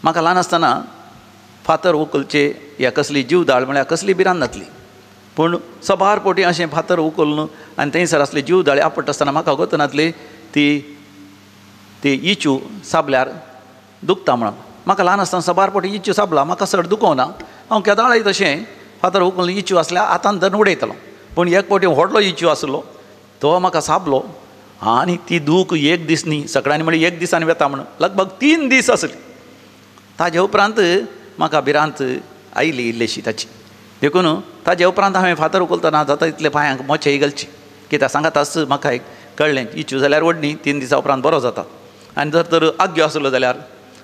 म्हाका ल्हान आसतना फातर उखलचे या कसली जीवदाळ म्हळ्यार कसली भिरांत नासली, पूण सबार पोटी अशें फातर उखलून आनी थंयसर आसली जीवदाळी आपडटा आसतना म्हाका गोत नासली ती ती इचू साबल्यार दुखता म्हणून. म्हाका ल्हान आसतना सबार पोटी इचू साबला, म्हाका चड दुखोवना. हांव केदाळय तशें फातर उखलून इचू आसल्यार हातान धरून उडयतलो, पूण एक फावटी व्हडलो इचू आसलो तो म्हाका साबलो आनी ती दूख एक दीस न्ही, सगळ्यांनी म्हळी एक दिसान वता म्हणून लगभग 3 दीस आसली. ताजे उपरांत म्हाका भिरांत आयली इल्लीशी ताची. देखून ताजे उपरांत हांवें फातर उखलतना जाता तितले पांयांक मोचेय घालची, कित्याक सांगाताच म्हाका एक कळ्ळें इचू जाल्यार वडणी 3 दिसां उपरांत बरो जाता. आनी जर तर आग्यो आसलो जाल्यार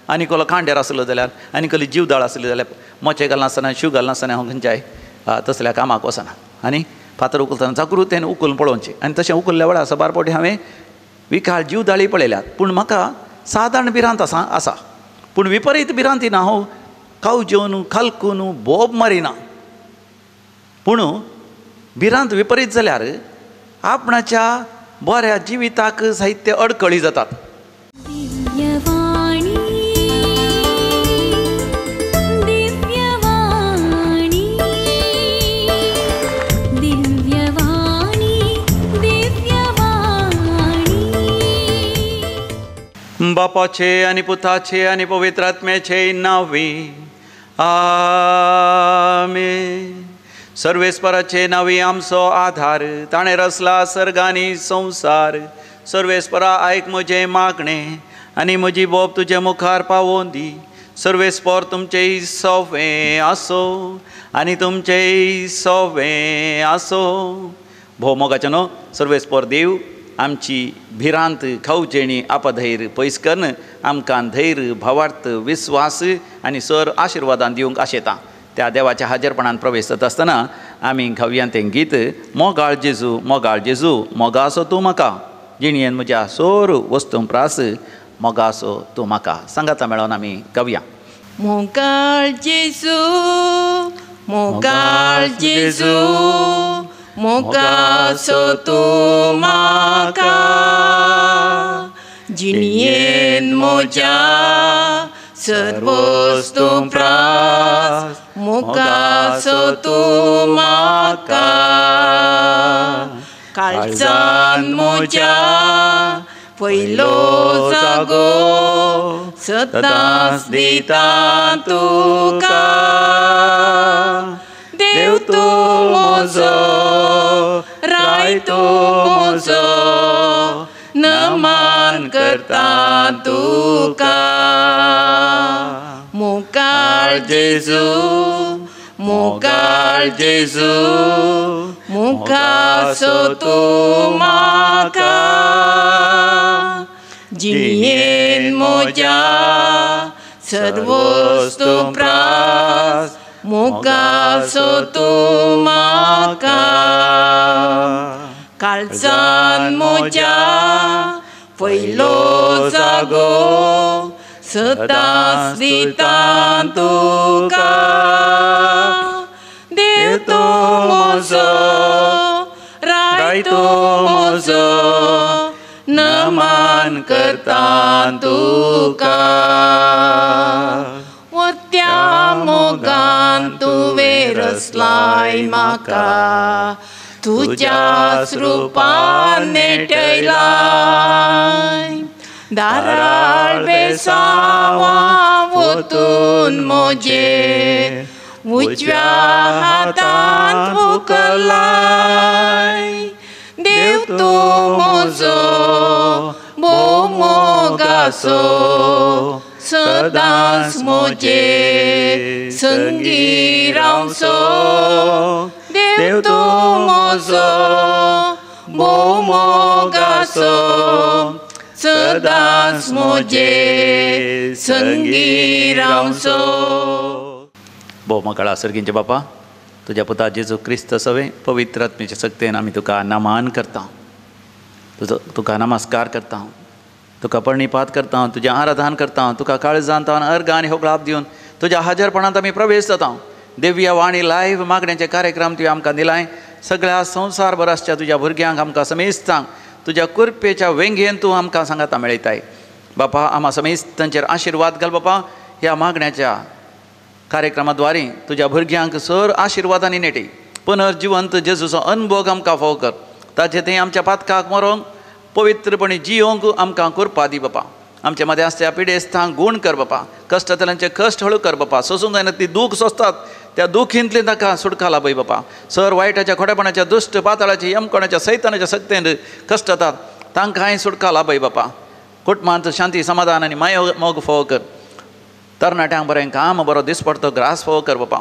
आनी कसलो कांड्यार आसलो जाल्यार आनी कसली जीवदाळ आसली जाल्यार मोचे घालनासतना शू घालनासतना हांव खंयच्याय तसल्या कामाक वचना. आनी फातर उखलतना जागृतेन उखलून पळोवचें. आनी तशें उखल्ल्या वेळार सबार फावटी हांवें विखाळ जीवदाळी पळयल्यात, पूण म्हाका सादारण भिरांत आसा आसा, पूण विपरीत भिरांती ना. हांव कावजेवन खालकून बोब मारिना, पूण भिरांत विपरीत जाल्यार आपणाच्या बऱ्या जिविताक साहित्य अडकळी जातात. बापाचे आनी पुताचे आनी पवित्र आत्म्याचे नांवी आमेन. सर्वेस्पराचे नांवी आमचो आधार, ताणें रचला सर्ग आनी संवसार. सर्वेस्परा आयक म्हजें मागणें आनी म्हजी बोब तुजे मुखार पावोवन दी. सर्वेस्पर तुमचें सोवें आसो आनी तुमचें सोवें आसो. भोव मोगाचें न्हू सर्वेस्पर देव आमची भिरांत खवजेणी अपधैर्य पयस करून आमकां धैर्य भावार्थ विस्वास आनी सर आशिर्वादान दिवंक आशेता. त्या देवाच्या हाजेरपणान प्रवेश जाता आसतना आमी गावया तें गीत मोगाळ जेजू मोगाळ जेजू मोगासो तूं म्हाका, जिणयेन म्हज्या सोर वस्तूं प्रास मोगासो तूं म्हाका. सांगाता मेळोन आमी गावया. मोगाळ जेजू मोगाळ जेजू मोगासो तूं म्हाका, जिणयेन म्हज्या सर्वस्तूं प्रास मोगासो तूं म्हाका, काळजान म्हज्या पयलो जागो सदांच दिता तुका. देव तूं म्हजो राय तूं म्हजो नमान करता तुका. मोगाळ जेजू मोगाळ जेजू मोगासो तूं म्हाका, जिणयेन म्हज्या सर्वस्तूं प्रास मोगासो तूं म्हाका, काळजान म्हज्या पयलो जागो सदांच दिता तुका. देव तूं म्हजो राय तूं म्हजो नमान करता तुका. त्या मोगान तुवें रचलाय म्हाका, तुज्याच रुपान नेटयलाय. दाराळ बेसांवां वतून म्हजेर उजव्या हातांत उखलाय. देव तूं म्हजो भोव मोगासो सदांच म्हजे संगी रावचो. देव तूं म्हजो भोव मोगासो सदांच म्हजे संगी रावचो. भोव मोगाळ सर्गींचे बापा, तुज्या पुता जेजू क्रिस्त सवे पवित्र आत्म्याच्या शक्तेन आमी तुका नमान करता, तुजो तुका नमस्कार करता, तुका प्रणिपात करता, तुजें आराधन करता, तुका काळजांत अर्घ आनी होगळाप दिवन तुज्या हाजेरपणांत आमी प्रवेश जाता. देवया वाणी लायव्ह मागण्याचे कार्यक्रम तुवें आमकां दिलाय. सगळ्या संवसारभर आसच्या तुज्या भुरग्यांक आमकां समेस्तांक तुज्या कृपेच्या वेंगेन तूं आमकां सांगाता मेळयताय. बापा आमा समेस्तांचेर आशिर्वाद घाल. बापा ह्या मागण्याच्या कार्यक्रमाद्वारे तुज्या भुरग्यांक सर आशिर्वादांनी नेटी पुनर्जिवंत जेजूचो अनभोग आमकां फावो कर. ताचे थंय आमच्या पातकाक मरोंक पवित्रपणी जियोंक आमकां कृपा दी बापा. आमच्या मदें आसच्या पिडेस्तांक गूण कर बापा. कश्टांतल्यांचे कश्ट हळू कर बापा. सोसूंक जायना ती दूख सोंसतात त्या दुखींतली ताका सुटका लाभय बापा. सर वायटाच्या खोडेपणाच्या दुश्ट पाताळाच्या यमकोणाच्या सैतानाच्या सक्तेन कश्टतात तांकांय सुटका लाभय बापा. कुटुंबांत शांती समाधान आनी माय मोग फावो कर. तरणाट्यांक बरें काम बरो दिसपडतो ग्रास फावो कर बापा.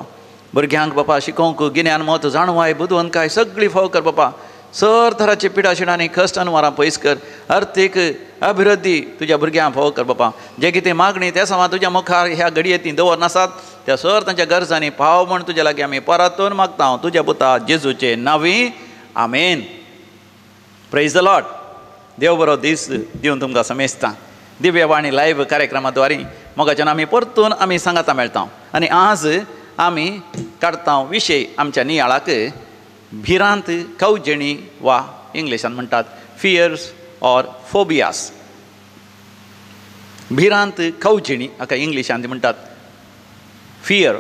भुरग्यांक बापा शिकोवंक गिन्यान मत जाणवाय बुदवंतकाय सगळी फावो कर बापा. सर थराची पिडाशिणांनी कश्ट अनवारां पयस कर. अर्थीक अभिवृद्धी तुज्या भुरग्यांक फावो कर बापा. जे कितें मागणी त्या समा तुज्या मुखार ह्या घडये ती दवर नासात त्या सर तांच्या गरजांनी पाव म्हण तुज्या लागीं आमी परतून मागता तुज्या पुता जेजूचे नांवी आमेन. Praise the Lord. देव बरो दीस दिवन तुमकां समेस्तां दिव्यवाणी लायव्ह कार्यक्रमाद्वारे मोगाच्यान आमी परतून आमी सांगाता मेळटा. आनी आज आमी काडता विशय आमच्या नियाळाक भिरांत कवजेणी वा इंग्लिशान म्हणटात फियर्स ऑर फोबियास. भिरांत कवजेणी हाका इंग्लिशान म्हणटात fear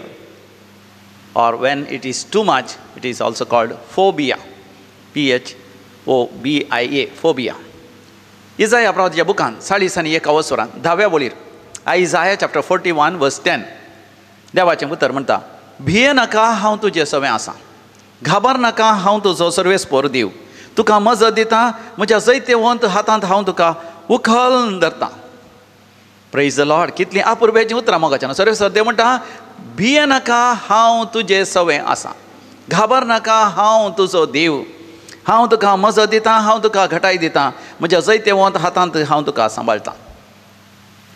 or when it is too much it is also called phobia. P-H-O-B-I-A phobia. इजाया प्रवादाच्या बुकान 41 वसरान 10व्या वळीर आयजाया चॅप्टर 41 वर्स 10 देवाचें उतर म्हणटा, भिये नाका हांव तुजें सवें आसा, घाबर नाका हांव तुजो सर्वेस्पोर देव, तुका मजत दिता, म्हज्या जैतेवंत हातांत हांव तुका उखल धरता. Praise the Lord. कितलीं अपुरबायेचीं उतरां मोगाच्यान. सर्वेस्पर देव म्हणटा, भिये नाका हांव तुजें सवें आसा, घाबर नाका हांव तुजो देव, हांव तुका मजत दिता, हांव तुका घटाय दिता, म्हज्या जैतेवंत हातांत हांव तुका सांबाळटा.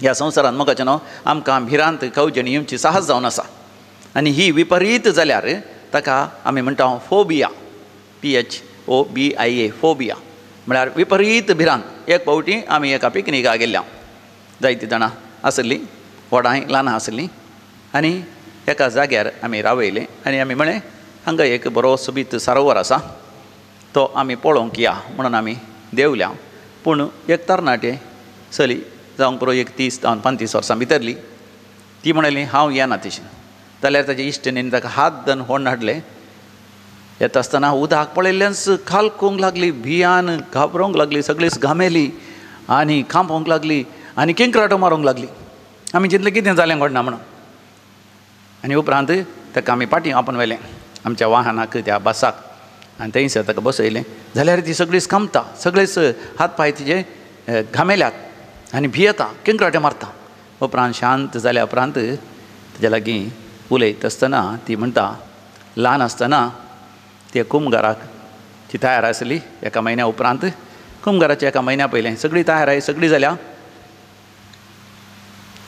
ह्या संवसारांत मोगाचें न्हू आमकां भिरांत कवजणी येवची साहस जावन आसा आनी ही विपरीत जाल्यार ताका आमी म्हणटा फोबिया. P-H-O-B-I-A phobia म्हळ्यार विपरीत भिरांत. एक फावटी आमी एका पिकनिकाक गेल्ल्या, जायतीं जाणां आसलीं, व्हडांय ल्हानां आसलीं आनी एका जाग्यार आमी रावयलें आनी आमी म्हळें हांगा एक बरो सोबीत सरोवर आसा तो आमी पळोवंक या म्हणून आमी देंवल्या. पूण एक तरणाटे चली जावंक पुरो एक 30 35 वर्सां भितरली ती म्हणली हांव येना तशी. जाल्यार ताच्या इश्टिणीन ताका हात धरून होण हाडलें. येता आसतना उदक पळयल्ल्यानच खालकूंक लागली, भियान घाबरोवंक लागली, सगळीच घामेली आनी खांपोवंक लागली आनी किंक्राटो मारूंक लागली. आमी चिंतलें कितें जालें घडना म्हणून. आनी उपरांत ताका आमी फाटीं आपोवन व्हेलें आमच्या वाहनाक त्या बसाक आनी थंयसर ताका बसयलें. जाल्यार ती सगळीच कामता, सगळेच हात पांय तिजे घामेल्यात आनी भियेता, किंक्राटे मारता. उपरांत शांत जाल्या उपरांत ताच्या लागीं उलयत आसतना ती म्हणटा, ल्हान आसतना ते कुमगाराक ती तयार आसली. एका म्हयन्या उपरांत कुमगाराच्या एका म्हयन्या पयलें सगळी तयार सगळी जाल्या.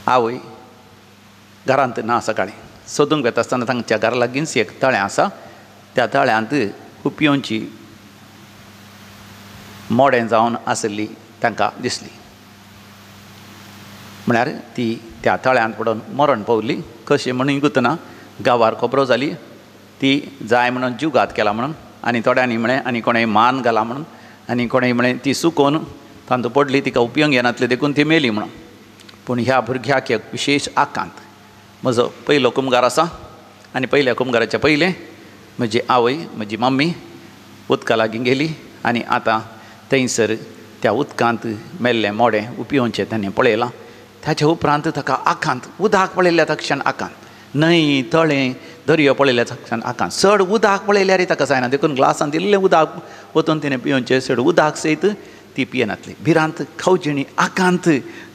आवय घरांत ना. सकाळीं सोदूंक वेता आसतना तांच्या घरा लागींच एक तळें आसा, त्या तळ्यांत हुपयोंची मोडें जावन आसली तांकां दिसली. म्हळ्यार ती त्या तळ्यांत पडून मरण पावली. कशी म्हणून गुतना गांवार खबरो जाली ती जाय म्हणून जिवघात केला म्हणून, आनी थोड्यांनी म्हळें आनी कोणें मान घाला म्हणून, आनी कोणें म्हळें ती सुकोवन तांतूं पडली, तिका उपयोग येनातली देखून ती मेली म्हणून. पूण ह्या भुरग्याक एक विशेश आकांत. म्हजो पयलो कुमगार आसा आनी पयल्या कुमगाराच्या पयलें म्हजी आवय म्हजी मम्मी उदका लागीं गेली आनी आतां थंयसर त्या उदकांत मेल्लें मोडें उपयोवचें ताणें पळयलां. ताच्या उपरांत ताका आकांत, उदक पळयल्या तक्षण आकांत, न्हंय तळें दर्यो पळयल्या तक्षण आकांत. चड उदक पळयल्यार ताका जायना देखून ग्लासांत इल्लें उदक वतून तिणें पिवचें, चड उदक सयत ती पियेनातली. भिरांत खवजिणी आकांत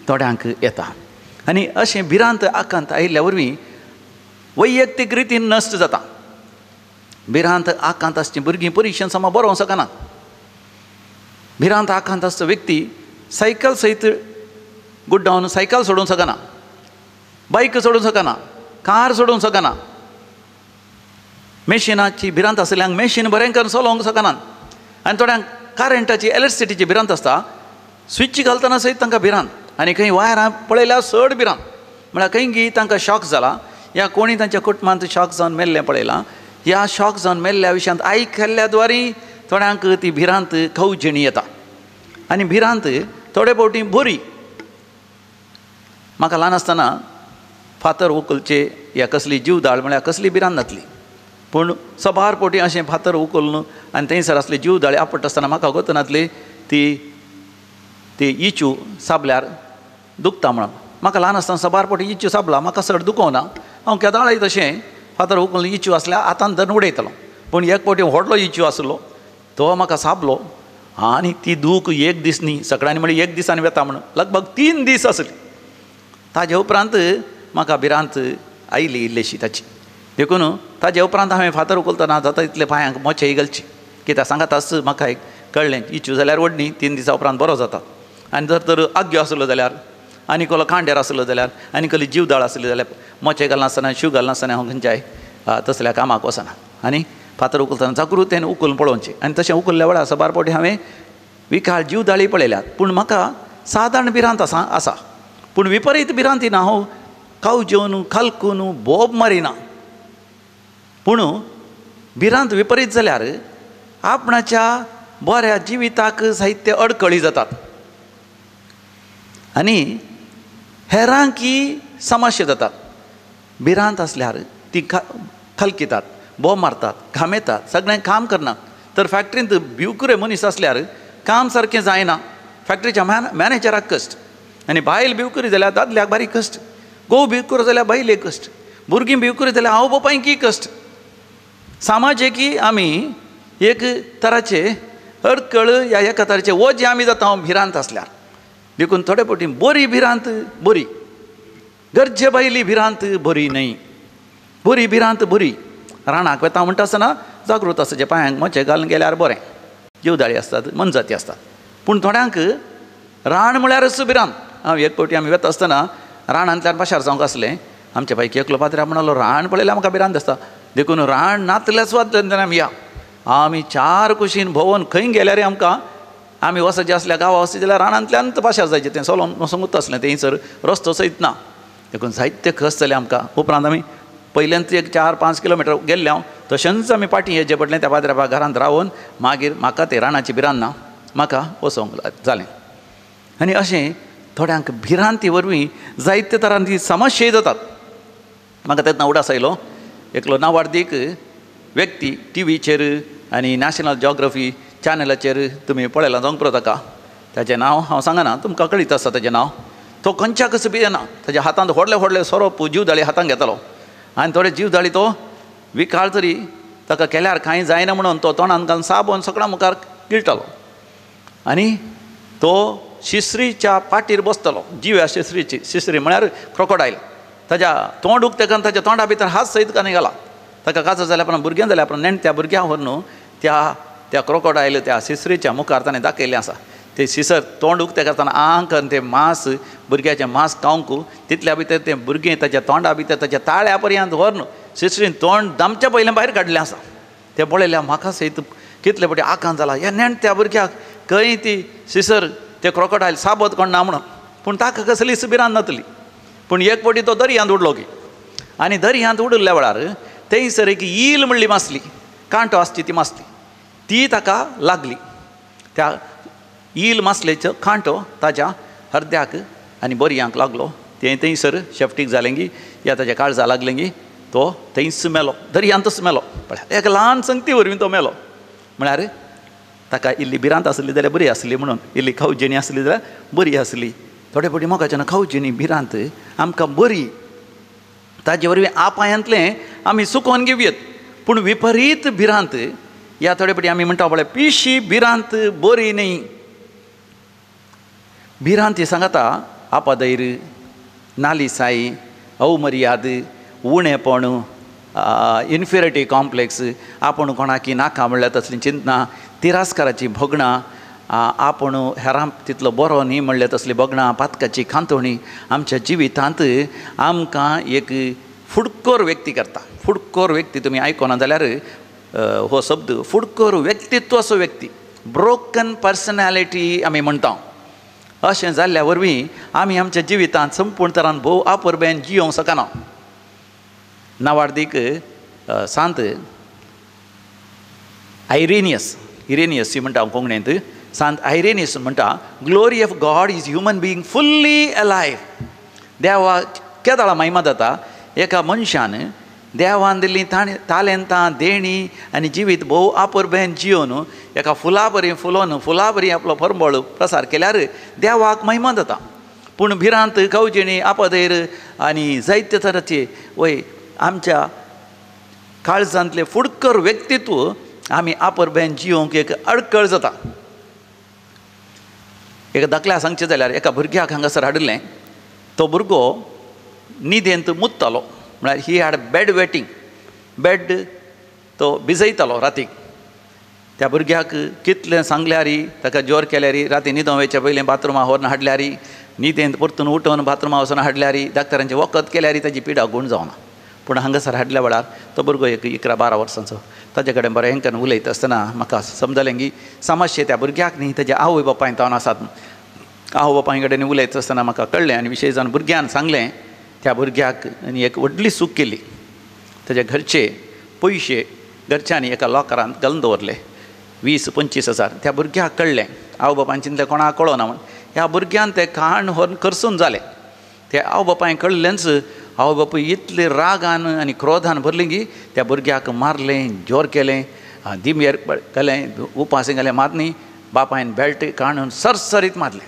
थोड्यांक येता आनी अशें भिरांत आकांत आयिल्ल्या वरवीं वैयक्तीक रितीन नश्ट जाता. भिरांत आकांत आसची भुरगीं परिक्षण समा बरोवंक शकनात. भिरांत आकांत आसचो व्यक्ती सायकल सयत गुड्डावन सायकल सोडूंक शकना, बायक सोडूंक शकना, कार सोडूंक शकना. मेशिनाची भिरांत आसल्यांक मेशीन बरें करून चलोवंक शकनात. आनी थोड्यांक करंटाची इलेक्ट्रिसिटीची भिरांत आसता, स्विच घालतना सयत तांकां भिरांत. आनी खंय वायरां पळयल्यार चड भिरांत, म्हळ्यार खंय गी तांकां शॉक जाला या कोणी तांच्या कुटुंबांत शॉक जावन मेल्लें पळयलां. ह्या शॉक जावन मेल्ल्या विशयांत आयकल्ल्या द्वारी थोड्यांक ती भिरांत खवजिणी येता. आनी भिरांत थोडे फावटी बरी. म्हाका ल्हान आसतना फातर उखलचे या कसली जीवदाळ म्हळ्यार कसली भिरांत नासली. पूण सबार पोटी अशें फातर उखलून आनी थंयसर आसली जीवदाळी आपट आसतना म्हाका गोत नासली ती ती इचू साबल्यार दुखता म्हणून. म्हाका ल्हान आसतना सबार पोटी इचू साबला, म्हाका चड दुखोवना. हांव केदाळय तशें फातर उखलून इचू आसल्यार हातान धरून उडयतलो. पूण एक फावटी व्हडलो इचू आसलो तो म्हाका साबलो आनी ती दूख एक दीस न्ही, सगळ्यांनी म्हळी एक दिसान वता म्हणून लगभग 3 दीस आसली. ताजे उपरांत म्हाका भिरांत आयली इल्लीशी ताची. देखून ताजे उपरांत हांवें फातर उखलतना जाता तितले पांयांक मोचेय घालची. कित्याक सांगाताच म्हाका एक कळ्ळें इचू जाल्यार वडणी 3 दिसां उपरांत बरो जाता. आनी जर तर आग्यो आसलो जाल्यार आनी कसलो कांड्यार आसलो जाल्यार आनी कसली जीवदाळ आसली जाल्यार मोचे घालनासतना शू घालनासतना हांव खंयच्याय तसल्या कामाक वचना. आनी फातर उखलतना जागृतेन उखलून पळोवचें. आनी तशें उखल्ल्या वेळार सबार फावटी हांवें विखाळ जीवदाळी पळयल्यात. पूण म्हाका सादारण भिरांत आसा आसा, पूण विपरीत भिरांती ना. हांव कावजेवन खालकून बोब मारिना. पूण भिरांत विपरीत जाल्यार आपणाच्या बऱ्या जिविताक साहित्य अडकळी जातात आनी हेरांकी समस्या जातात. भिरांत आसल्यार ती खलकितात, बोब मारतात, घामेतात, सगळें काम करना. तर फॅक्टरींत भिवकुरे मनीस आसल्यार काम सारकें जायना, फॅक्टरीच्या मॅनेजराक कश्ट, आनी बायल भिवकुरी जाल्यार दादल्याक बारीक कश्ट, घोव भिवकुरो जाल्यार बायलेक कश्ट, भुरगीं भिवकुरी जाल्यार आवय बापायकी कश्ट. समाजेकी आमी एक तराचे अडकळ ह्या एका तराचे वजें आमी जाता भिरांत आसल्यार. देखून थोडे फावटी बरी भिरांत बरी, गरजे भायली भिरांत बरी न्हय. बरी भिरांत बरी. रानाक वता म्हणटा आसतना जागृत आसचें, पांयांक मोचे घालून गेल्यार बरें. जीवदाळी आसतात, मनजाती आसतात. पूण थोड्यांक रान म्हळ्यारच भिरांत. हांव एक फावटी आमी वता आसतना रानांतल्यान पाशार जावंक आसलें. आमच्या पैकी एकलो पात्र्या म्हणलो रान पळयल्यार म्हाका भिरांत आसता, देखून रान नातल्या सुवातेंतल्यान आमी या. आमी चार कुशीन भोंवन खंय गेल्यार आमकां आमी वचचे आसल्या गांवा वचचे जाल्यार रानांतल्यान पाशार जायचें. तें सोलोन वचूंक आसलें, थंयसर रस्तो सयत ना. देखून जायते कश्ट जाले आमकां. उपरांत आमी पयल्यान एक 4-5 किलोमिटर गेल्ले हांव, तशेंच आमी पाटी येवचें पडलें त्या पाद्र्या घरांत रावन. मागीर म्हाका ते रानाची भिरांत ना, म्हाका वचोंक जालें. आनी अशें थोड्यांक भिरांती वरवीं जायते तरांची समस्या जातात. म्हाका तेन्ना उडास आयलो एकलो नावार्दीक व्यक्ती टिवीचेर आनी नॅशनल जियोग्राफी चॅनलाचेर तुमी पळयलां जावंक पुरो ताका. ताचें नांव हांव सांगना, तुमकां कळीत आसा ताचें नांव. तो खंयच्याकच भियेना. ताच्या हातांत व्हडले व्हडले सोरोप जीवदाळी हातांत घेतालो आनी थोडे जीवदाळी तो विखाळ तरी ताका केल्यार कांय जायना म्हणून तो तोंडान घालून साबण सगळ्या मुखार गिळटालो. आनी तो शिसरीच्या पाटीर बसतलो, जिव्या शिसरीची. शिसरी म्हळ्यार क्रोकोडायल. ताज्या तोंड उक्तें करून ताच्या तोंडा भितर हात सयत कानी घाला. ताका काजर जाल्या उपरांत भुरगें जाल्या उपरांत नेणट्या भुरग्यां व्हरून त्या त्या क्रोकोडायल त्या शिसरीच्या मुखार ताणें दाखयल्लें आसा. ते शिसर तोंड उक्तें करतना आं करून तें मांस भुरग्याचें मांस खावंक तितल्या भितर तें भुरगें ताच्या तोंडा भितर ताच्या ताळ्या पर्यंत व्हरून शिसरीन तोंड दामच्या पयलें भायर काडलें आसा. तें पळयल्यार म्हाका सयत कितले फावटी आकांत जाला, ह्या नेणट्या भुरग्याक खंय ती शिसर ते क्रोकोडायल साबत कोण ना म्हणून. पूण ताका कसलीच भिरांत नासली. पूण एक फावटी तो दर्यांत उडलो की, आनी दर्यांत उडल्या वेळार थंयसर एक ईल म्हणली मासली, कांटो आसची ती मासली, ती ताका लागली. त्या ईल मासलेचो कांटो ताच्या हरद्याक आनी बोरयांक लागलो. तें थंयसर शेफ्टीक जालें की या ताच्या काळजा लागलें की तो थंयच मेलो, दर्यांतच मेलो. पळय एक ल्हान संगती वरवीं तो मेलो. म्हळ्यार ताका इल्ली भिरांत आसली जाल्यार बरी आसली म्हणून, इल्ली खावजेणी आसली जाल्यार बरी आसली. थोडे फावटी मोगाच्यान खावजेणी भिरांत आमकां बरी, ताजे वरवीं आपायांतलें आमी सुकोवन घेवयेत. पूण विपरीत भिरांत ह्या थोडे फावटी आमी म्हणटा पळय पिशी भिरांत बरी न्ही. भिरांत ही सांगता आपादैर, नालिसाई, अवमर्याद, उणेपण, इन्फिरिटी कॉम्प्लेक्स, आपूण कोणाकी नाका म्हणल्यार तसलीं चिंतना, तिरस्काराचीं भोगणां, आपूण हेरां तितलो बरो न्ही म्हणल्यार तसलीं भोगणां, पातकाची खांतोणी आमच्या जिवितांत आमकां एक फुडकोर व्यक्ती करता. फुडकोर व्यक्ती तुमी आयकना जाल्यार हो शब्द फुडकोर व्यक्तित्व असो व्यक्ती, ब्रोकन पर्सनॅलिटी आमी म्हणटा. अशें जाल्ल्या वरवीं आमी आमच्या जिवितांत संपूर्ण तरान भोव आपरबेन जियोंक शकना. नावार्दीक सांत आयरेनियस, इरेनियस म्हणटा हांव कोंकणींत, सांत आयरेनियस म्हणटा, glory of God is human being fully alive. देवा केदाळा महिमा जाता एका मनशान देवान दिल्ली तालेंतां देणी आनी जिवीत भोव आपुरबेन जियोन एका फुलां बरी फुलोवन फुलां बरी आपलो परमळ प्रसार केल्यार देवाक महिमा जाता. पूण भिरांत कवजिणी आपदेर आनी जायते तराचे वय आमच्या काळजांतलें फुडकर व्यक्तित्व आमी आपुरबेन जियोंक एक अडकळ जाता. एका दाखल्या सांगचें जाल्यार एका भुरग्याक हांगासर हाडिल्लें. तो भुरगो न्हिदेंत मुत्तालो, म्हळ्यार he had bed wetting, bed तो भिजयतालो रातीक. त्या भुरग्याक कितलें सांगल्यारी ताका जोर केल्यारी राती न्हिदों वयच्या पयलीं बाथरुमा व्हरून हाडल्यारी न्हिदेंत परतून उठोवन बाथरुमा वचून हाडल्यारी डाक्टरांचें वखद केल्यारी ताजी पिडा गूण जावना. पूण हांगासर हाडल्या वेळार तो भुरगो एक 11-12 वर्सांचो, ताजे कडेन बरें हेंकान उलयता आसतना म्हाका समजलें की समस्या त्या भुरग्याक न्ही ताज्या आवय बापायन तावन आसात. आवय बापाय कडेन उलयता आसतना म्हाका कळ्ळें आनी विशेश जावन भुरग्यान सांगलें त्या भुरग्याक आनी एक व्हडली चूक केली. ताज्या घरचे पयशे घरच्यांनी एका लॉकरांत घालून दवरले 20-25 हजार. त्या भुरग्याक कळ्ळें, आवय बापायन चिंतलें कोणाक कळना म्हूण. ह्या भुरग्यान तें काण व्हरून खर्चून जालें. ते आवय बापायन कळ्ळेंच, आवय बापूय इतले रागान आनी क्रोधान भरलें की त्या भुरग्याक मारलें, जोर केलें, दिमयेर घालें, उपास घालें, मारनी बापायन बेल्ट काडून सरसरीत मारलें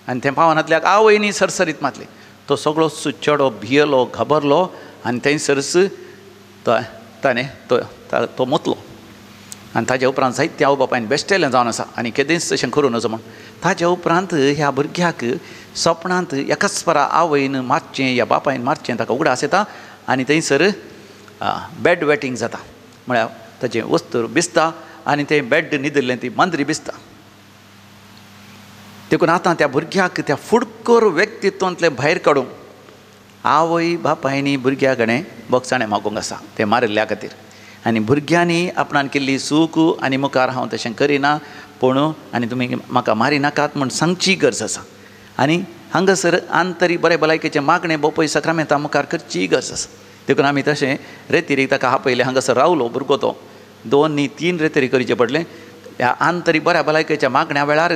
आनी तें पावनातल्याक आवयनी सरसरीत मारलें. तो सगळो चेडो भियेलो, घाबरलो आनी थंयसरच ताणें तो मुतलो. आनी ताज्या उपरांत जायते आवय बापायन बेश्टेलें जावन आसा आनी केदींच तशें करूं नजो म्हूण. ताज्या उपरांत ह्या भुरग्याक सपनांत एकाच परा आवयन मारचें या बापायन मारचें ताका उगडास येता आनी थंयसर बेड वेटिंग जाता, म्हळ्यार ताजें वस्तू भिजता आनी तें बेड न्हिदिल्लें ती मांद्री भिजता. देखून आतां त्या भुरग्याक त्या फुडकर व्यक्तित्वांतलें भायर काडूंक आवय बापायनी भुरग्या कडेन बोगसाणें मागूंक आसा तें मारिल्ल्या खातीर. आनी भुरग्यांनी आपणान केल्ली चूक आनी मुखार हांव तशें करिना पूण आनी तुमी म्हाका मारिनाकात म्हूण सांगची गरज आसा. आनी हांगासर आंतरीक बरे भलायकेचें मागणें बोपय सक्रामेंता मुखार करची गरज आसा. देखून आमी तशें रेतिरीक ताका आपयलें, हांगासर रावलो भुरगो तो 2 न्ही 3 रेतिरी करचें पडलें. ह्या आंतरीक बऱ्या भलायकेच्या मागण्या वेळार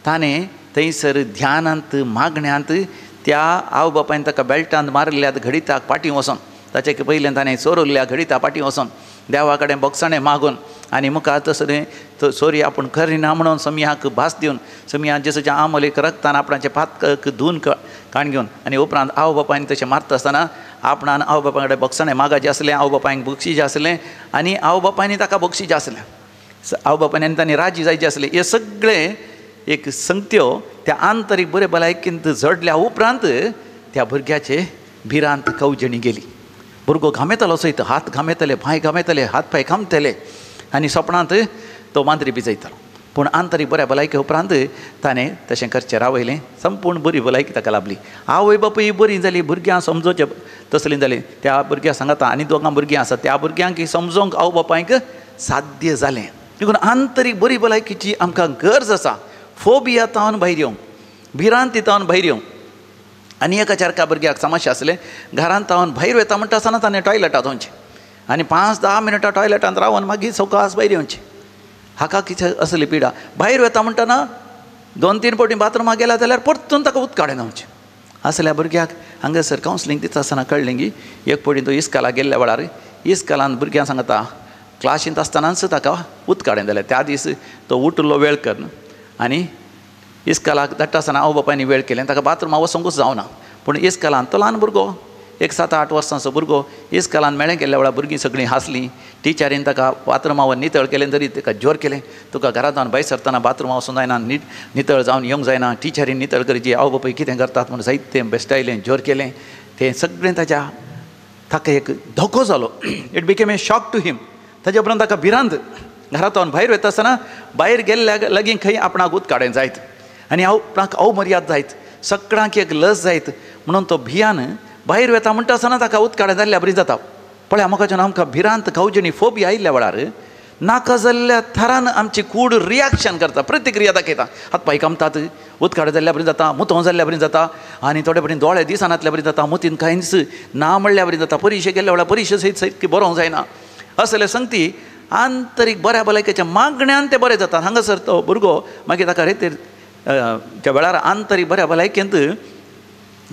ताणें थंयसर ध्यानांत मागण्यांत त्या आवय बापायन ताका बेल्टांत मारिल्ल्या घडिताक फाटीं वचोन, ताचे पयलें ताणें चोरिल्ल्या घडिता फाटीं वचोन देवा कडेन बोगसाणें मागून आनी मुखार तसलें चोरी आपूण करिना म्हणून सम्याक भास दिवन सम्या जेजूच्या आमोलेक रक्तान आपणाचें पातक धुवन काण घेवन आनी उपरांत आवय बापायन तशें मारता आसतना आपणान आवय बापाय कडेन बोगसाणें मागाचें आसलें, आवय बापायक बक्षीचें आसलें आनी आवय बापायनी ताका बक्षीचें आसलें, आवय बापायन आनी तांणी राजी जायचें आसलें. हें सगळें एक संगत्यो त्या आंतरीक बरे भलायकेंत जडल्या उपरांत त्या भुरग्याचे भिरांत कवजणी गेली. भुरगो घामेतालो सयत, हात घामेताले, पांय घामेताले, हात पांय खामताले आनी सपनांत तो मांद्री भिजयतालो. पूण आंतरीक बऱ्या भलायके उपरांत ताणें तशें करचें रावयलें, संपूर्ण बरी भलायकी ताका लाभली. आवय बापूय बरी जाली, भुरग्यां समजोवचें तसलीं जालीं. त्या भुरग्यां सांगाता आनी दोगां भुरगीं आसात, त्या भुरग्यांक समजोवंक आवय बापायक साध्य जालें. देखून आंतरीक बरी भलायकीची आमकां गरज आसा. फोबिया तावन भायर येवंक, भिरांती तावन भायर येवंक. आनी एका चारका भुरग्याक समस्या आसलें, घरांत तावन भायर वता म्हणटा आसतना ताणें टॉयलेटांत वचचें आनी 5-10 मिनटां टॉयलेटांत रावन मागीर सवकास भायर येवचें. हाका कितें असली पिडा, भायर वता म्हणटना 2-3 फावटी बाथरुमा गेल्या जाल्यार परतून ताका उदकाडें वचचें. असल्या भुरग्याक हांगासर कावन्सिलींग दिता आसतना कळ्ळें की एक फावटी तो इस्काला गेल्ल्या वेळार इस्कालान भुरग्यां सांगता क्लासींत आसतनाच ताका उदकाडें जालें. त्या दीस तो उठलो वेळ करून आनी इस्कालाक धाडटा आसतना आवय बापायनी वेळ केलें, ताका बाथरुमा वचोंकूच जावना. पूण इस्कालान तो ल्हान भुरगो, एक 7-8 वर्सांचो भुरगो, इस्कालान मेळें गेल्ल्या वेळार भुरगीं सगळीं हांसलीं. टिचरीन ताका बाथरुमा वचून नितळ केलें तरी ताका जोर केलें, तुका घरांत भायर सरतना बाथरुमा वचूंक जायना, नितळ जावन येवंक जायना, टिचरीन नितळ करची, आवय बापूय कितें करतात म्हूण जायतें बेश्टायलें, जोर केलें. तें सगळें ताज्या ताका एक धोको जालो. It became a shock to him. ताज्या उपरांत ताका भिरांत, घरांत भायर वता आसतना भायर गेल्ल्या लागीं खंय आपणाक उदकाडें जायत आनी आपणाक अवमर्याद जायत, सगळ्यांक एक लज जायत म्हणून तो भियान भायर वता म्हणटा आसतना ताका उदकाडें जाल्ल्या बरी जाता. पळय म्हाका आमकां भिरांत कवजणी फोबिया आयिल्ल्या वेळार नाका जाल्ल्या थरान आमची कूड रिएक्शन करता, प्रतिक्रिया दाखयता. हात पांय कामतात, उदकाडें जाल्ल्या बरी जाता, मुतों जाल्ल्या बरी जाता आनी थोडे फावटी दोळे दिसनातल्या बरी जाता, मुतीन कांयच ना म्हणल्या बरी जाता, परिशे गेल्ल्या वेळार परिशे सयत सयत बरोवंक जायना. असले संगती आंतरीक बऱ्या भलायकेच्या मागण्यान ते बरें जाता. हांगासर तो भुरगो मागीर ताका रेतीर त्या वेळार आंतरीक बऱ्या भलायकेंत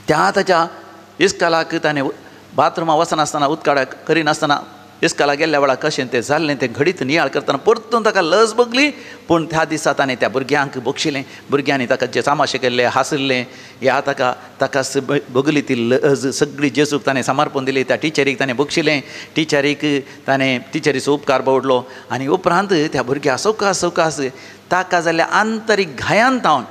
त्या ताच्या इस्कालाक ताणें बाथरुमा वचनासतना उदकाळ करिनासतना इस्काला गेल्ल्या वेळार कशें तें जाल्लें तें घडीत नियाळ करतना परतून ताका लज भोगली. पूण त्या दिसा ताणें त्या भुरग्यांक बक्षिलें. भुरग्यांनी ताका जे तामाशे केल्ले हांसले ह्या ताका ताका भोगली ती लज सगळी जेजूक ताणें समर्पण दिली. त्या टिचरीक ताणें बक्षिलें. टिचरीक ताणें टिचरीचो उपकार बावडलो. आनी उपरांत त्या भुरग्या सवकास सवकास ताका जाल्ल्या आंतरीक घायान तावन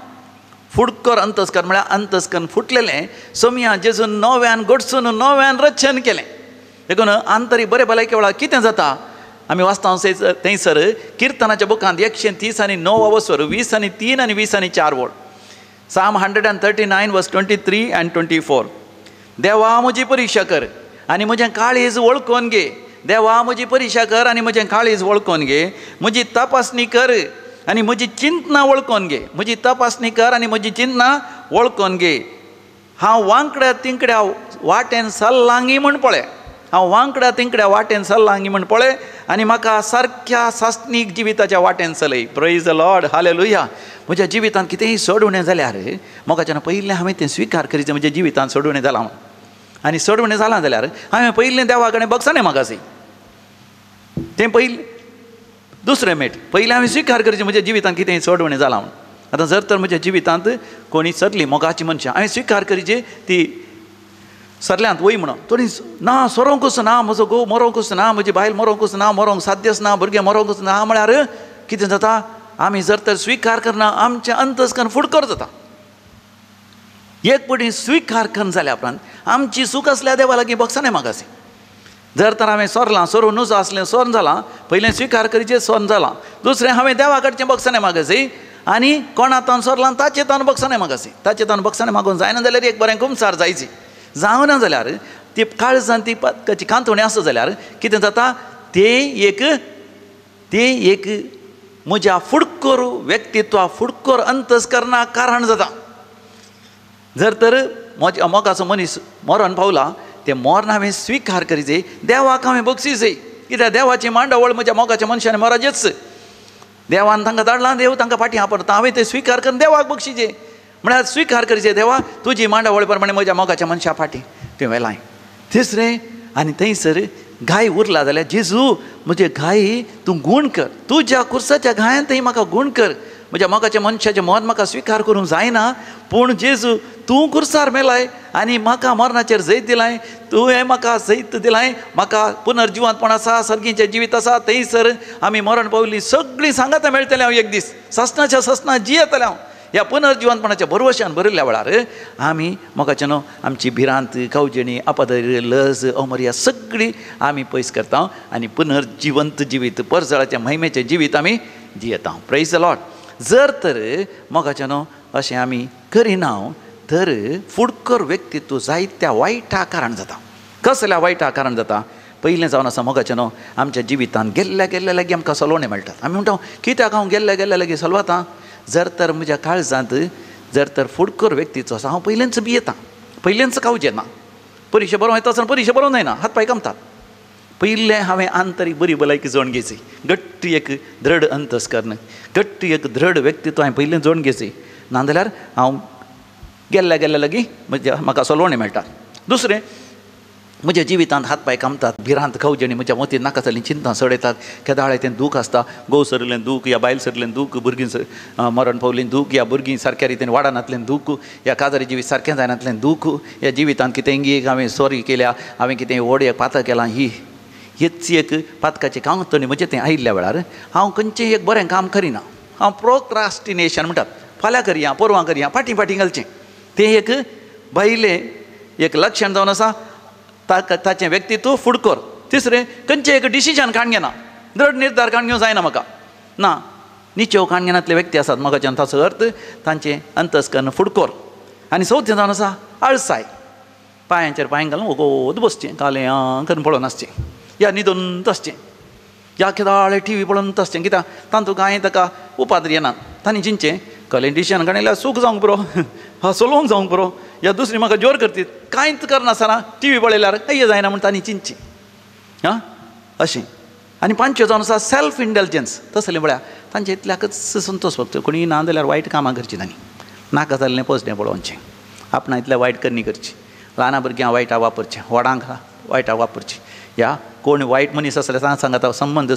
फुडकर अंतस्करण म्हळ्यार अंतस्करण फुटलेलें सोमया जेजून नव्यान घडसून नव्यान रचन केलें. देखून आंतरीक बरे भलायके वेळार कितें जाता आमी वाचता थंयसर किर्तनाच्या बुकांत 130 आनी 9 वसर 20 आनी 3 आनी 20 आनी 4 वळ. Psalm 139 verse 23 and 24. देवा म्हजी परिक्षा कर आनी म्हजें काळीज वळखून घे. देवा म्हजी परिक्षा कर आनी म्हजें काळीज वळखून घे. म्हजी तपासणी कर आनी म्हजी चिंतना वळखून घे. म्हजी तपासणी कर आनी म्हजी चिंतना वळखून घे. हांव वांकड्या तिंकड्या वाटेन सल्लांगी म्हण पळय. हांव वांकड्या तिंकड्या वाटेन सल्लांगी म्हण पळय आनी म्हाका सारक्या सासणीक जिविताच्या वाटेन चलय. Praise the Lord. हालेलुया. म्हज्या जिवितांत कितेंय सोडवणें जाल्यार मोगाच्यान पयलें हांवें तें स्विकार करीचें. म्हज्या जिवितांत सोडवणें जालां म्हूण आनी सोडवणें जालां जाल्यार हांवें पयलें देवा कडेन बगसाणें मागासी तें पयलें. दुसरें मेट पयलें हांवें स्विकार करचें म्हज्या जिवितांत कितेंय सोडवणें जालां म्हूण. आतां जर तर म्हज्या जिवितांत कोणी सरली मोगाची मनशां हांवें स्विकार करची ती सरल्यांत वय म्हणून थोडी ना सरोंकूच ना म्हजो घोव मरोंकूच ना म्हजी बायल मरोंकूच ना मरोंक साध्यच ना भुरगें मरोंकूच ना म्हळ्यार कितें जाता आमी जर तर स्विकार करना आमचें अंतस्करण फुडकर जाता. एक पटी स्विकार करना जाल्या उपरांत आमची सूख आसल्या देवा लागीं बगसाणें मागासी. जर तर हांवें सोरलां सोरूं नुजो आसलें सोर्न जालां पयलें स्विकार करचें सोर्न जालां. दुसरें हांवें देवा कडचें बगसाणें मागासी आनी कोणा तावन सोरलां ताचें तावन बगसाणें मागासी. ताचें तावन बगसाणें मागून जायना जाल्यार एक बरें कुमसार जायची. जावना जाल्यार ती काळजान ती ताची कांतवणी आसा जाल्यार कितें जाता तें एक म्हज्या फुडकर व्यक्तित्वा फुडकर अंतस्करणा कारण जाता. जर तर म्हज्या मोगाचो मनीस मरण पावला तें मरण हांवें स्विकार करीजे. देवाक हांवें बक्षीस कित्याक देवाची मांडावळ म्हज्या मोगाच्या मनशान मराजेच. देवान तांकां धाडलां देव तांकां फाटीं आपरता हांवें तें स्विकार करून देवाक बक्षीचे म्हळ्यार स्विकार करचें देवा तुजी मांडावळ प्रमाणे म्हज्या मोगाच्या मनशा फाटीं तुवें वेलाय. तिसरें आनी थंयसर गाय उरला जाल्यार जेजू म्हजे गाय तूं गूण कर. तुज्या कुर्साच्या गायान थंय म्हाका गूण कर. म्हज्या मोगाच्या मनशाचें मरण म्हाका स्विकार करूंक जायना पूण जेजू तूं कुर्सार मेलाय आनी म्हाका मरणाचेर जैत दिलाय. तुवें म्हाका जैत दिलाय. म्हाका पुनर्जिवंतपण आसा सर्गीचें जिवीत आसा. थंयसर आमी मरण पावली सगळीं सांगातां मेळटलें हांव एक दीस ससनाच्या ससना जियेतलें हांव. ह्या पुनर्जिवंतपणाच्या भरवशान भरिल्ल्या वेळार आमी मोगाचे न्हू आमची भिरांत कवजणी अपदर लज अमर्या सगळी आमी पयस करता आनी पुनर्जिवंत जिवीत परजळाच्या महिमेचें जिवीत आमी जियेता. Praise the Lord. जर तर मोगाचे न्हू अशें आमी करिना तर फुडकर व्यक्तित्व जायत्या वायटा कारण जाता. कसल्या वायटा कारण जाता? पयलें जावन आसा मोगाचें न्हू आमच्या जिवितांत गेल्ल्या गेल्ल्या लागीं आमकां सलोवणें मेळटात. आमी म्हणटा कित्याक हांव गेल्ल्या गेल्ल्या लागीं सलवतां? जर तर म्हज्या काळजांत जर तर फुडकर व्यक्तीचो आसा हांव पयलेंच भियेतां पयलेंच कावजेना. परिक्षा बरोवंक येता आसतना परिक्षा बरोवंक जायना हात पांय कामतात. पयलें हांवें आंतरीक बरी भलायकी जोडून घेवची. घट्ट एक दृढ अंतस्करण घट्ट एक दृढ व्यक्तित्व हांवें पयलें जोडून घेवची. नाजाल्यार हांव गेल्ल्या गेल्ल्या लागीं म्हज्या म्हाका सलोवणें मेळटा. दुसरें म्हज्या जिवितांत हात पांय कामतात भिरांत खवजणी म्हज्या मतींत नाका जाल्लीं चिंतां सडयतात. केदाळे तें दूख आसता घोव सरलें दूख या बायल सरलें दूख भुरगीं मरण पावलीं दूख या भुरगीं सारक्या रितीन वाडनातलें दूख या काजारी जिवीत सारकें जायनातलें दूख या जिवितांत कितेंय एक हांवें सॉरी केल्या हांवें कितें व्हड एक पातक केलां ही हेच एक पातकाचें कांतणी म्हजें तें आयिल्ल्या वेळार हांव खंयचें एक बरें काम करिना. हांव प्रोक्रास्टिनेशन म्हणटात फाल्यां करया परवां करया फाटीं फाटीं घालचें तें एक भायलें एक लक्षण जावन आसा ताका ताचें व्यक्तित्व फुडकर. तिसरें खंयचें एक डिसिजन काडून घेना दृढ निर्धार काडून घेवंक जायना म्हाका ना निचेव काडून घेनातले व्यक्ती आसात मोगाच्यान ताचो अर्थ तांचें अंतस्करण फुडकर. आनी चवथें जावन आसा आळसाय पांयांचेर पांय घालून वोगोत बसचें कालें आं करून पळोवन आसचें या न्हिदून आसचें या केदाळे टी व्ही पळोवन आसचें कित्याक तांतूं कांय ताका उपाद्र येना. तांणी चिंतचें कलें डिसिजन काडल्यार सूख जावंक पुरो हा सलोवंक जावंक पुरो या दुसरी म्हाका जोर करतीत कांयच करनासतना टी व्ही पळयल्यार कांय जायना म्हूण तांणी चिंतचें आं अशें. आनी पांचव्यो जावन आसा सेल्फ इंडल्जन्स तसलें म्हळ्यार तांचे इतल्याकच संतोश भोगता. कोणी ना जाल्यार वायट कामां करचीं तांणी नाका जाल्लें पोसणें पळोवचें आपणा इतलें वायट करणी करची ल्हाना भुरग्यांक वायटा वापरचें, व्हडांक वायटा वापरचें. ह्या कोण वायट मनीस आसल्यार तांकां सांगता संबंद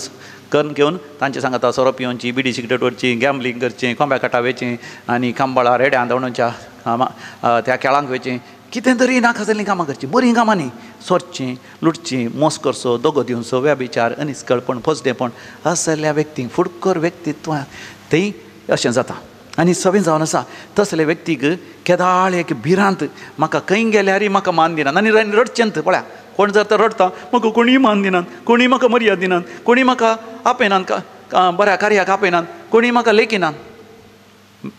करून घेवन तांचे सांगता सोरो पिवची, बिडी सिगरेट ओडची, गॅम्बलींग करचें, कोंब्या काटा वेचें आनी कांबळां रेड्यां धांवडोवच्या त्या खेळांक वेचें, कितें तरी नाका जाल्लीं कामां करचीं, बरीं कामां न्ही. सोरचें, लुटचें, मोस करचो, दोगो दिवचो, व्यभिचार, अनिस्कळपण, फसडेपण असल्या व्यक्तींक फुडकर व्यक्तित्वां थंय अशें जाता. आनी सगळें जावन आसा तसले व्यक्तीक केदाळ एक भिरांत, म्हाका खंय गेल्यारय म्हाका मान दिनात आनी रडचें. पळया कोण जर तर रडटा, म्हाका कोणीय मान दिनात, कोणीय म्हाका मर्याद दिनात, कोणीय म्हाका आपयनात, बऱ्या कार्याक आपयनात, कोणीय म्हाका लेखिनात.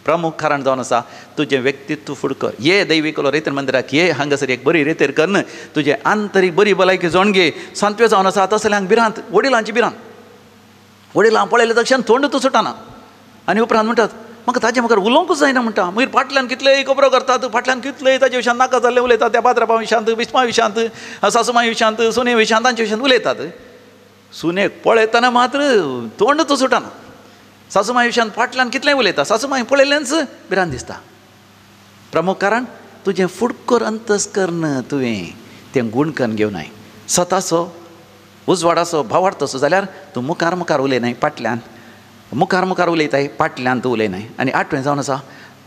प्रमुख कारण जावन आसा तुजें व्यक्तित्व फुडकर. ये दैवीकलो रेतर मंदिराक ये, हांगासर एक बरी रेतेर कन्न तुजें आंतरीक बरी भलायकी जोण घे. सांतवे जावन आसा तसल्यांक भिरांत, वडिलांची भिरांत. वडिलां पळयले तक्षण तोंड तूं सुटाना आनी उपरांत म्हणटात म्हाका ताजे मुखार उलोवंकूच जायना म्हणटा. मागीर फाटल्यान कितलेय खबरो करतात, फाटल्यान कितलेय ताजे विशयांत नाका जाल्लें उलयतात, त्या पात्रापा विशयांत, बिस्पा विशयांत, सासुमाय विशयांत, सुने विशयांत, तांचे विशयांत उलयतात. सुनेक पळयतना मात्र तोंड तूं सुटाना. सासुमाय विशयांत फाटल्यान कितलें उलयता, सासुमाय पळयल्लेंच भिरांत दिसता. प्रमुख कारण तुजें फुडकर अंतस्कर्ण तुवें तें गूण करून घेवनाय. स्वताचो उजवाडाचो भावार्थ असो जाल्यार तूं मुखार मुखार उलयनाय, फाटल्यान मुखार मुखार उलयताय, फाटल्यान तूं उलयनाय. आनी आठवें जावन आसा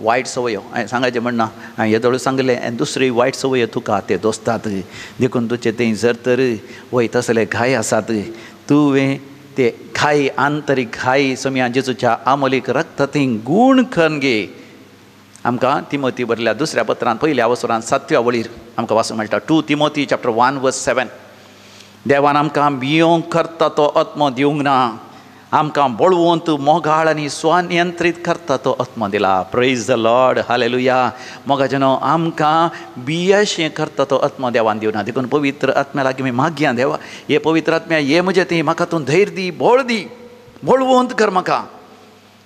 वायट संवयो. हांवें सांगाचें म्हणना, हांवें येदोळ सांगलें आनी दुसरी वायट संवयो तुका ते दोसतात. देखून तुजे थंय जर तर वय तसले घाय आसात, तुवें ते घाय आंतरीक घाय सोम्या जेजूच्या आमोलीक रक्त थंय गूण करून घे. आमकां तिमोती बरल्या दुसऱ्या पत्रान पयल्या अवसरान सातव्या वळीर आमकां वाचूंक मेळटा. 2 तिमोती चॅप्टर 1 वर्स 7. देवान आमकां भियोंक करता तो आत्मो दिवंक ना, आमकां बळवंत, मोगाळ आनी स्वनियंत्रीत करता तो आत्मो दिला. Praise the Lord, hallelujah. मोगाजनो, आमकां बियेशें करता तो आत्मो देवान दिवना. देखून पवित्र आत्म्या लागीं आमी मागया, देवा हे पवित्र आत्म्या हे म्हजें ती म्हाका तूं धैर्य दी, बळ दी, बळवंत कर म्हाका.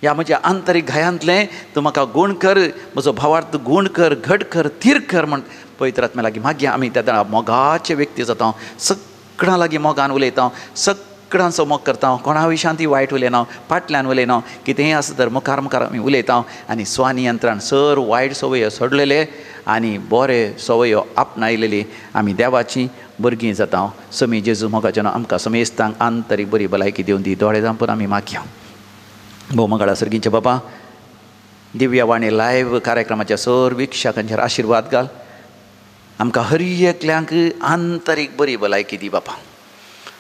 ह्या म्हज्या आंतरीक घायांतलें तूं म्हाका गूण कर, म्हजो भावार्थ गूण कर, घट कर, थीर कर म्हण पवित्र आत्म्या लागीं मागया. आमी त्या मोगाचे व्यक्ती जाता, सगळ्यां लागीं मोगान उलयता, सगळ्यांचो मोग करता, कोणा विशयांत ती वायट उलयना, फाटल्यान उलयना, कितेंय आसा तर मुखार मुखार आमी उलयता. आनी स्वनियंत्रण सर वायट संवयो सोडलेले आनी बरे संवयो आपणायलेली आमी देवाची भुरगीं जाता. समी जेजू मोगाच्यान आमकां समेस्तांक आंतरीक बरी भलायकी दिवन दी. दोळे धांपून आमी मागया. भोव मंगळा सर्गींचे बाबा, दिव्यवाणी लायव्ह कार्यक्रमाच्या सर वीक्षकांचेर आशिर्वाद घाल. आमकां हर एकल्यांक आंतरीक बरी भलायकी दी बाबा.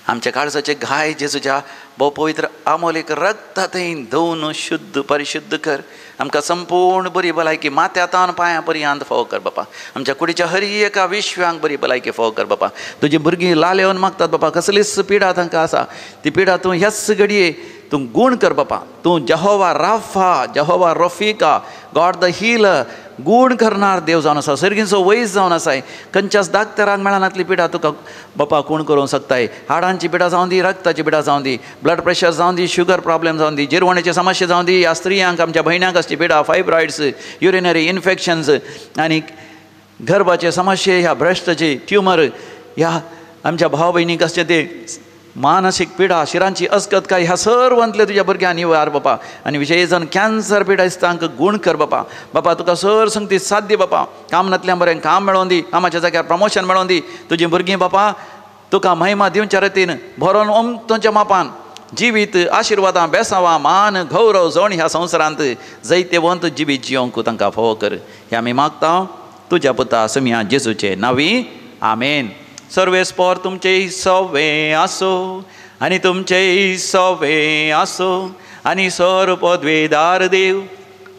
आमच्या काळजाचे घाय जेजूच्या भोव पवित्र आमोलीक रक्ता थंय धुवन शुद्ध परिशुद्ध कर. आमकां संपूर्ण बरी भलायकी माथ्या तावन पांयां पर्यंत फावो कर बापा. आमच्या कुडीच्या हर एका विश्वांक बरी भलायकी फावो कर बापा. तुजी भुरगीं लालेवन मागतात बापा, कसलीच पिडा तांकां आसा ती पिडा तूं ह्याच घडये तूं गूण कर बापा. तूं Jehovah Rapha, Jehovah Rofika, God the healer, गूण करणार देव जावन आसा, सर्गींचो वैज जावन आसाय. खंयच्याच डाक्टरांक मेळनातली पिडा तुका बापा कोण करूंक शकताय. हाडांची पिडा जावं दी, रक्ताची पिडा जावं दी, ब्लड प्रेशर जावं दी, शुगर प्रॉब्लेम जावं दी, जिरवणेची समस्या जावं दी, ह्या स्त्रियांक आमच्या भयण्यांक आसची पिडा, फायब्रॉइड्स, युरिनरी इन्फेक्शन्स आनी गर्भाचे समस्ये, ह्या ब्रेस्टाची ट्युमर, ह्या आमच्या भाव भयणींक आसचे ते मानसीक पिडा, शिरांची अस्कतकाय, ह्या सर्वांतले तुज्या भुरग्यांक निवार बापा. आनी विशय जावन कॅन्सर पिडा दिसतांक गूण कर बापा. बापा तुका सर संगती साथ दी बापा. काम नातल्यान बरें काम मेळोवन दी, कामाच्या जाग्यार प्रमोशन मेळोवन दी. तुजी भुरगीं बापा तुका महिमा दिवच्या रितीन भरोन ओमतोच्या मापान जिवीत आशिर्वादां बेसावां मान गौरव जोण ह्या संवसारांत जैतेवंत जिवीत जियोंक तांकां फावो कर. हे आमी मागता तुज्या पुता समिया जेजूचे नांवी, आमेन. सर्वेस्पोर तुमचे सवे आसो आनी तुमचे सवे आसो आनी सर पदवेदार देव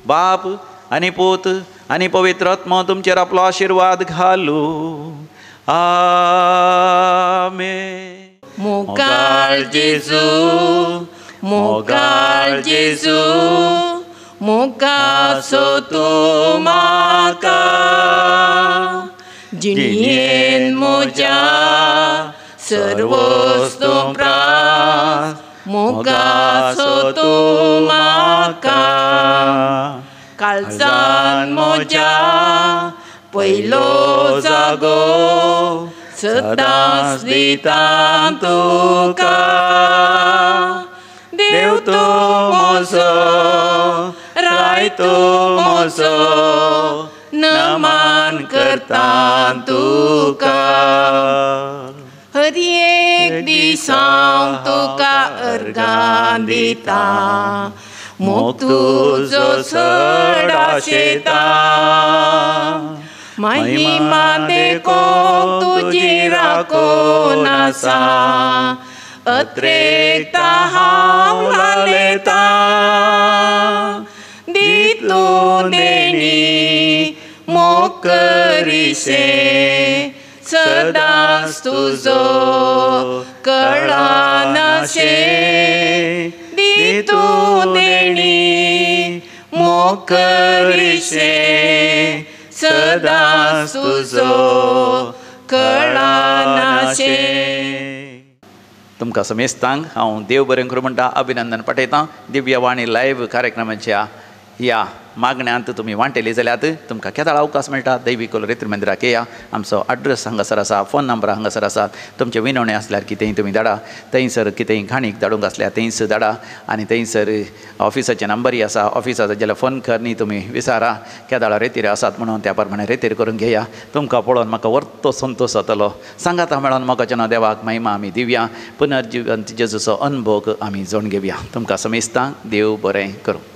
बाप आनी पूत आनी पवित्र आत्मो तुमचेर आपलो आशिर्वाद घालू. आमेन. मोगाळ जेजू, मोगाळ जेजू, मोगाचो तूं म्हाका, जिणेन म्हज्या सर्वस्तूं प्रास, मोगाचो तूं म्हाका, काळजान म्हज्या पयलो जागो सदांच दिता तुका. देव तूं म्हजो, राय तूं म्हजो, नमन करता तुका. हर एक दीस हांव तुका अर्गां दिता, मोग तुजो चड आशेता. महिमा देखूंक तुजी राखून आसा, अत्रेकता हांव लालेता. दी तूं देणी मोग करिशें, सदांच तुजो कळनाशें. दी तूं देणी मोग करिशें, सदांच तुजो कळनाशें. तुमकां समेस्तांक हांव देव बरें करूं म्हणटा, अभिनंदन पाठयतां. दिव्यवाणी लायव्ह कार्यक्रमाच्या ह्या मागण्यांत तुमी वांटेली जाल्यार तुमकां केदाळ अवकाश मेळटा दैवीक रेत्री मंदिराक येया. आमचो एड्रेस हांगासर आसा, फोन नंबर हांगासर आसा. तुमचे विनवणी आसल्यार कितेंय तुमी धाडा, थंयसर कितेंय घाणीक धाडूंक आसल्यार थंयस धाडा. आनी थंयसर ऑफिसाचे नंबरय आसा, ऑफिसाचो जाल्यार फोन कर न्ही तुमी विचारा केदाळ रेतीर आसात म्हणून त्या प्रमाणे रेतीर करून घेया. तुमकां पळोवन म्हाका वर्तो संतोश जातलो. सांगाता मेळोन मोगाच्या नांव देवाक महिमा आमी दिवया. पुनर्जिवंत जेजूचो अनभोग आमी जोड घेवया. तुमकां समेस्तांक देव बरें करूं.